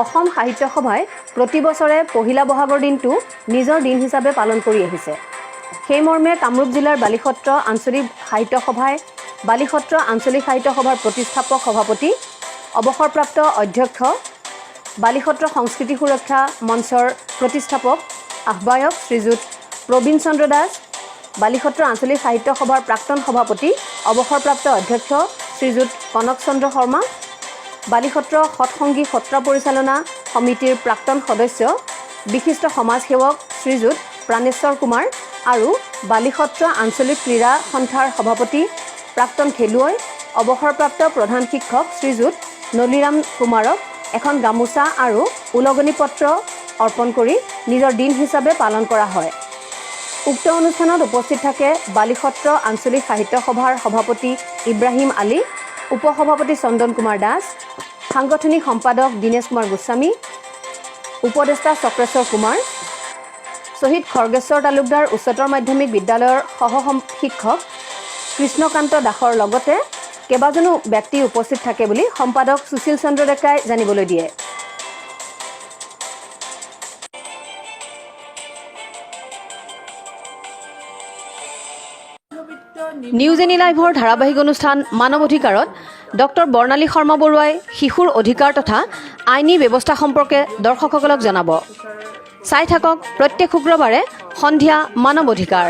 অসম সাহিত্য সভাই প্ৰতি বছৰে পহিলা বহাগৰ দিনটো নিজৰ দিন হিচাপে পালন কৰি আহিছে। সেই মৰ্মে কামৰূপ জিলাৰ বালিসত্ৰ আঞ্চলিক সাহিত্য সভাই বালিসত্ৰ আঞ্চলিক সাহিত্য সভাৰ প্ৰতিষ্ঠাপক সভাপতি, অৱসৰপ্ৰাপ্ত অধ্যক্ষ, বালিসত্ৰ সংস্কৃতি সুৰক্ষা মঞ্চৰ প্ৰতিষ্ঠাপক আহ্বায়ক শ্ৰীযুত প্ৰবীণ চন্দ্ৰ দাস, বালিসত্ৰ আঞ্চলিক সাহিত্য সভাৰ প্ৰাক্তন সভাপতি, অৱসৰপ্ৰাপ্ত অধ্যক্ষ শ্ৰীযুত কনক চন্দ্ৰ শৰ্মা, বালিসত্ৰ সৎসংগী সত্ৰ পৰিচালনা সমিতিৰ প্ৰাক্তন সদস্য, বিশিষ্ট সমাজসেৱক শ্ৰীযুত প্ৰাণেশ্বৰ কুমাৰ আৰু বালিসত্ৰ আঞ্চলিক ক্ৰীড়া সন্থাৰ সভাপতি, প্ৰাক্তন খেলুৱৈ, অৱসৰপ্ৰাপ্ত প্ৰধান শিক্ষক শ্ৰীযুত নলিৰাম কুমাৰক এখন গামোচা আৰু ওলগনি পত্ৰ অৰ্পণ কৰি নিজৰ দিন হিচাপে পালন কৰা হয়। উক্ত অনুষ্ঠানত উপস্থিত থাকে বালিসত্ৰ আঞ্চলিক সাহিত্য সভাৰ সভাপতি ইব্ৰাহিম আলী, উপসভাপতি চন্দন কুমাৰ দাস, সাংগঠনিক সম্পাদক দীনেশ কুমাৰ গোস্বামী, উপদেষ্টা চক্ৰেশ্বৰ কুমাৰ, শ্বহীদ খৰ্গেশ্বৰ তালুকদাৰ উচ্চতৰ মাধ্যমিক বিদ্যালয়ৰ সহ শিক্ষক কৃষ্ণকান্ত দাসৰ লগতে কেইবাজনো ব্যক্তি উপস্থিত থাকে বুলি সম্পাদক সুশীল চন্দ্ৰ ডেকাই জানিবলৈ দিয়ে। নিউজ এনি লাইভৰ ধাৰাবাহিক অনুষ্ঠান মানৱ অধিকাৰত ডক্টৰ বৰ্ণালী শৰ্মা বৰুৱাই শিশুৰ অধিকাৰ তথা আইনী ব্যৱস্থা সম্পৰ্কে দৰ্শকসকলক জনাব। চাই থাকক প্ৰত্যেক শুক্ৰবাৰে সন্ধিয়া মানৱ অধিকাৰ।